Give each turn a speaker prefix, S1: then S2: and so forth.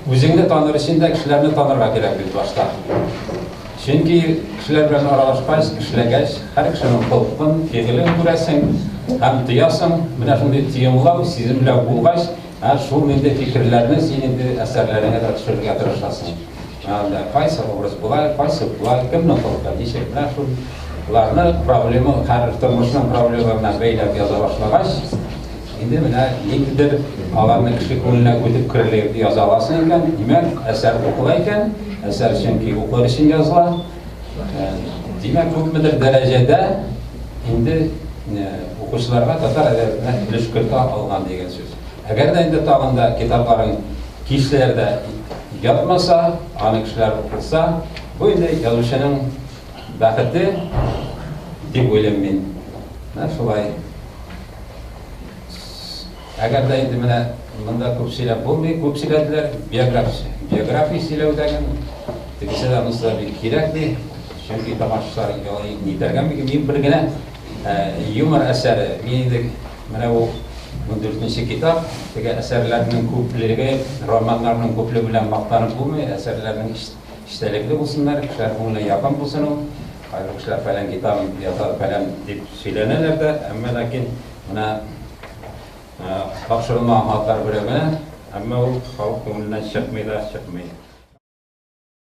S1: Үзеңне таныр өчен дә кешеләрне танырга кирәк бит башта. Чөнки кешеләр белән аралашкач, эшләгәч, һәр кешенең холкын, фигылен күрәсең һәм тоясың. Менә шундый тоемлау, сиземләү булгач, ә шул инде фикерләрне син инде әсәрләреңә дә төшерергә тырышасың. Менә кайсы образ болай, кайсы болай, кемнең холкы ничек, менә шуларны проблема, һәр тормышның проблемаларына бәйләп яза башлагач, Инде менә ниндидер аларны кеше күңеленә үтеп керерлек итеп яза аласың икән, димәк, әсәр укыла икән, әсәр чөнки укыр өчен языла. Димәк, күпмедер дәрәҗәдә инде укучыларга татар әдәбиятына өлеш кертә алган дигән сүз. Әгәр дә инде тагын да китапларың киштәләрдә ятмаса, аны кешеләр укыса, бу инде язучының бәхете дип уйлыйм мин. Менә шулай. Әгәр дә инде менә монда күп сөйләп булмый, күп сөйләделәр, биография, биография сөйләү дәген, тегесе дә анысы да бик кирәкми, чөнки тамашачылар нитәргә мөмкин. Мин бер генә юмор әсәре, мин инде менә бу 14 китап, теге әсәрләрнең күплеге, романнарның күплеге белән мактанып булмый, әсәрләрнең эчтәлекле булсыннар, кешеләр күңеленә якын булсын ул. Кайбер кешеләр фәлән китабым яза, фәлән дип сөйләнәләр дә, әмма ләкин менә тапшырылмаган хатлар берәү генә, әмма ул халык күңеленнән чыкмый да чыкмый.